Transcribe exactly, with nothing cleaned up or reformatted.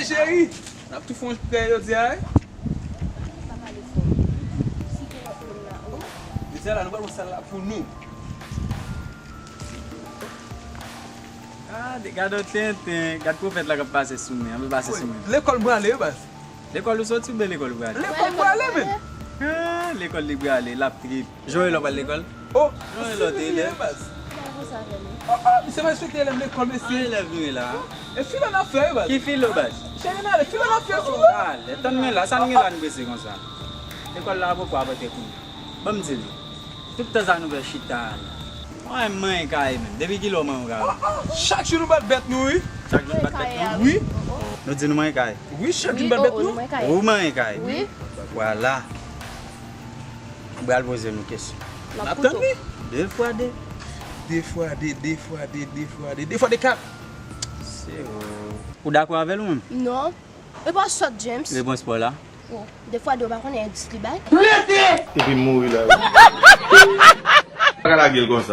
Cheri, n ap tou fè yon prè jodi a, wi. Jodi a la, nou pral fè sal la pou nou. Gade, gade yon tenten, gade pwofèt la k ap pase sou mwen, an, pase sou mwen. Lekòl m prale, wi, baz. Lekòl ou soti oubyen lekòl ou prale? Lekòl m prale, men. Ah, lekòl li prale, l ap trip. Joel, w pral lekòl? Oh, Joel, lòt elèv. Oh, oh, misye pa respekte elèv lekòl, mesye. An elèv nou ye la. E filo n ap fè, wi, baz. Ki filo, baz? Cheri, n ale, filo n ap fè, filo. Ale, tann mwen la, sa n gen la, n prese konsa. Lekòl la poko ap antre kounye a. Ban m di nou. Tout tan sa nou fè chita la. Mwen, m manyen kay menm. Depi kilè w manyen kay? Chak jou nou bat bèt nou, wi. Chak jou nou bat bèt nou? Wi. Nou di nou manyen kay. Wi, chak jou nou bat bèt nou. Ou manyen kay. Wi. Vwala. M pral poze nou kesyon. N ap tann li. De fwa de. De fwa de, de fwa de, de fwa de, de fwa de kat. Se ou. Ou dakò avè l ou menm? Non. E pa sòt, James. Repons pa w la. Oh, de fwa de ou pa konnen endistri bay. Epi m mouri la. Pa ka lage l konsa.